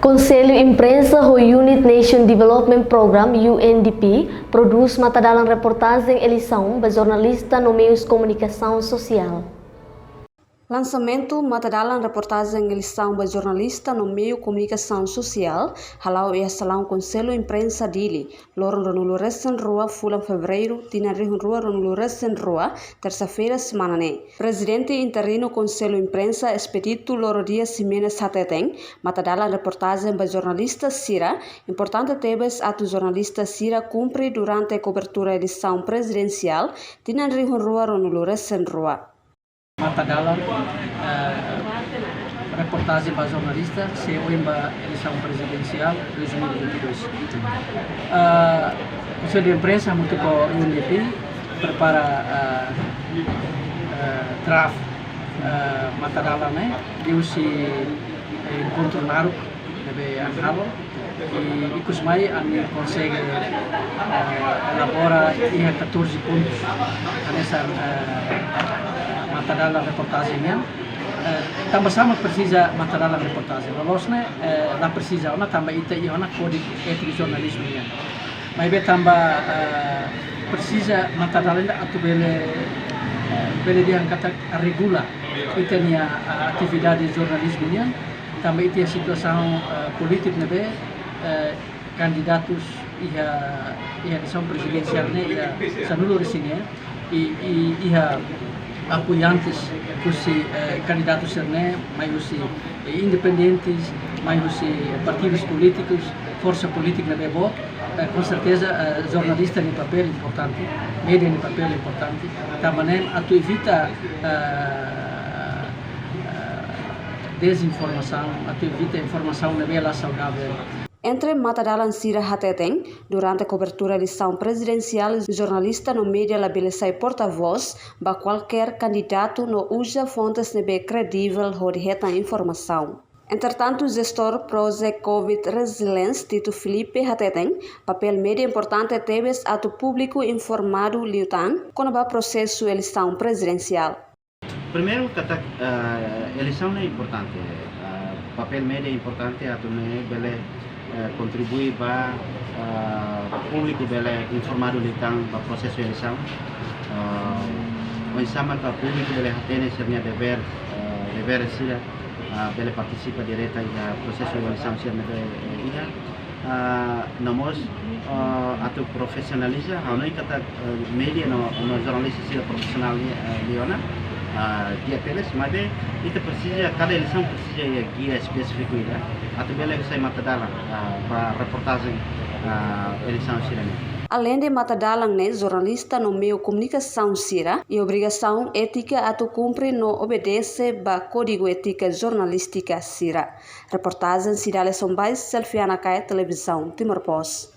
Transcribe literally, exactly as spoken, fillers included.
Konsellu Imprensa ho Unit Nation Development Program, U N D P, prodús matadalan reportajen eleisaun ba jornalista no meius komunikasaun sosiál. Lansamentu matadalan reportajen eleisaun ba jornalista no meiu komunikasaun sosiál hala'o iha salaun Konsellu Imprensa Dili, loron ruanulu-resin-rua fulan Fevereiru, tinan rihun rua ruanulu-resin-rua, tersa-feira semana ne'e. Prezidente interinu Konsellu Imprensa, Expedito Loro Dias Ximenes hateten, matadalan reportajen ba jornalista sira importante tebes atu jornalista sira kumpre durante kobertura eleisaun prezidensiál tinan rihun rua ruanulu-resin-rua. Matadalan, eh, reportajen ba jornalista sei oin ba eleisaun prezidensiál dois mil e vinte e dois. Eh, Konsellu Imprensa hamutuk ho U N D P prepara, eh, eh, draft, eh, matadalan ne'e, liuhusi, eh, enkontru naruk ne'ebé ami halo, i ikus mai ami konsege, eh, elabora iha catorze pontus hanesan, eh, matadalan reportajen nian. Eh, tanba sá mak presiza matadalan reportajen? Loloos ne'e, eh, la presiza ona tanba ita iha ona kódigu étiku jornalizmu nian. Maibé tanba, eh, presiza matadalan ida atu bele, eh, bele dehan katak regula ita-nia, eh, atividade jornalizmu nian, tanba ita iha situasaun, eh, polítiku ne'ebé, eh, kandidatus iha, iha eleisaun prezidensiál ne'e iha sanulu-resin-neen, i, i, iha apoiantes husi, eh, kandidatus sira-ne'e, mai husi, eh, independentes, mai husi partidus polítikus, forsa polítika ne'ebé boot, eh, com certeza, eh, jornalista nia papél importante, média nia papél importante, tanba ne'e atu evita, eh, eh, dezinformasaun, atu evita informasaun ne'ebé la saudavel. Entre matadalan sira hateten, durante kobertura eleisaun prezidensiál, jornalista no média labele sai porta-vós ba kualkér kandidatu no uza fontes ne'ebé kredivel hodi hetan informasaun. Entretantu, jestór Project Covid Resilience, Tito Filipe, hateten, papél média importante tebes atu públiku informadu liután kona-ba prosesu eleisaun prezidensiál. Primeiru, katak, eh, eleisaun ne'e importante. Eh, papél média importante atu nune'e bele, eh, kontribui ba, eh, públiku bele informadu liután ba prosesu eleisaun. Eh, oinsá maka públiku bele hatene sira-nia devér, eh, devér sira, eh, bele partisipa direta iha prosesu eleisaun sira ne'ebé, eh, iha. Ah, no mós, ah, atu profisionaliza, ha'u hanoin katak, eh, média no, no jornalista sira profisionál, eh, liu ona, ah, di'ak tebes, maibé ita presiza, kada eleisaun presiza iha gia espesífiku ida atu bele sai matadalan, ah, ba reportajen, ah, eleisaun sira-ne'e. Aleinde matadalan ne'e, jornalista no meiu komunikasaun sira iha obrigasaun étika atu kumpre no obedese ba kódigu étika jornalístika sira. Reportajen Cidália Sombais, Selfiana Kae, Televizaun Timor Post.